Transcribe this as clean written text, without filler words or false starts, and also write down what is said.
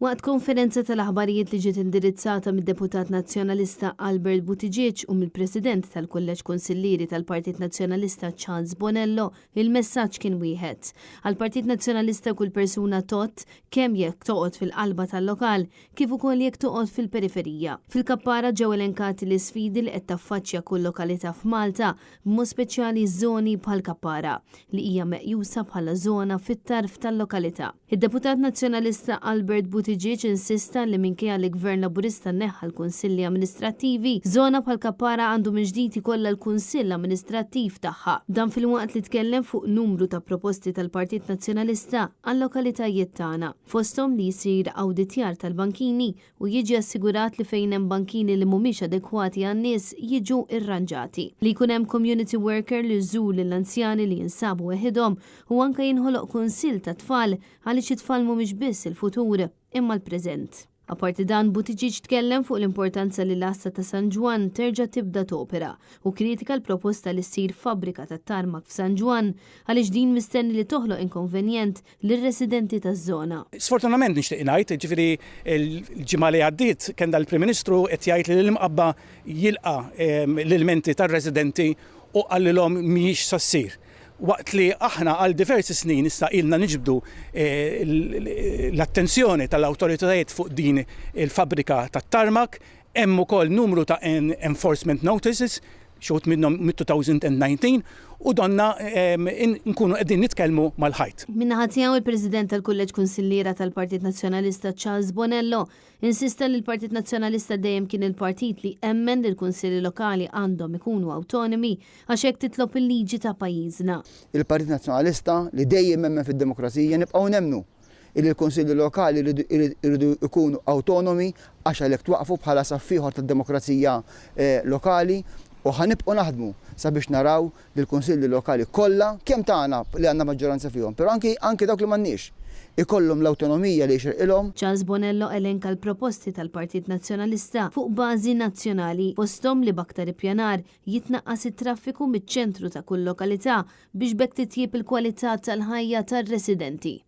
Waqt konferenza tal-aħbarijiet li ġiet indirizzata mid-Deputat Nazzjonalista Albert Buttigieg u mill-President tal-Kulleġġ Kunsillieri tal-Partit Nazzjonalista Charles Bonello, il-messaġġ kien wieħed. Għall-Partit Nazzjonalista kull persuna tgħodd kemm jekk toqgħod fil-qalba tal-lokal kif ukoll jekk toqgħod fil-periferija. Fil-Kappara ġew elenkati l-isfidi li qed taffaċċja kull lokalità f'Malta, b'mod speċjali żoni bħall-Kappara, li hija meqjusa bħala żona fit-tarf tal-lokalità. Id-Deputat Nazzjonalista Albert Buttigieg insista li minkejja li Gvern Laburista neħħa l-Kunsilli Amministrattivi, żona bħall-Kappara għandu minn ġdid ikollha l-Kunsill Amministrattiv tagħha. Dan filwaqt li tkellem fuq numru ta' proposti tal-Partit Nazzjonalista għal-lokalitajiet tagħna, fosthom li jsir awditjar tal-bankini u jiġi assigurat li fejn hemm bankini li mhumiex adekwati għan-nies jiġu rranġati. Li jkun hemm community worker li jżur lill-anzjani li jinsabu weħidhom u anke jinħoloq kunsill tat-tfal għaliex it-tfal mhumiex biss il-futur imma l-preżent. Apparti dan, Buttigieg tkellem fuq l-importanza li l-għassa ta' San Ġwann terġa' tibda topera u kkritika l-proposta li ssir fabbrika tat-tarmak f'San Ġwann għaliex din mistenni li toħloq inkonvenjent lir-residenti taż-żona. Sfortunament nixtieq ngħid, jiġifieri l-ġimgħa li għaddiet kellna l-Prim Ministru qed jgħid li l-Imqabba jilqa' l-ilmenti tar-residenti u qalilhom mhijiex sa ssir. Waqt li aħna għal diversi snin issa ilna niġbdu l-attenzjoni tal-awtoritajiet fuq din il-fabbrika tat-tarmak, hemm ukoll numru ta' enforcement notices, xi wħud minnhom mit-2019, u donna nkunu qegħdin nitkellmu mal-ħajt. Min-naħa tiegħu, il-President tal-Kulleġġ Kunsilliera tal-Partit Nazzjonalista Charles Bonello insista li l-Partit Nazzjonalista dejjem kien il-partit li emmen li l-Kunsilli Lokali għandhom ikunu awtonomi għax hekk titlob il-liġi ta' pajjiżna. Il-Partit Nazzjonalista li dejjem emmen fid-demokrazija nibqgħu nemmnu illi l-Kunsilli Lokali jridu jkunu awtonomi għax għalhekk twaqqfu bħala saff ieħor tad-demokrazija lokali u ħa nibqgħu naħdmu sabiex naraw li l-Kunsilli Lokali kollha, kemm tagħna li għandna maġġoranza fihom, però anki anki dawk li m'għandniex, ikollhom l-awtonomija li jixirqilhom. Charles Bonello elenka l-proposti tal-Partit Nazzjonalista fuq bażi nazzjonali, fosthom li b'aktar ippjanar jitnaqqas it-traffiku miċ-ċentru ta' kull lokalità biex b'hekk titjieb il-kwalità tal-ħajja tar-residenti.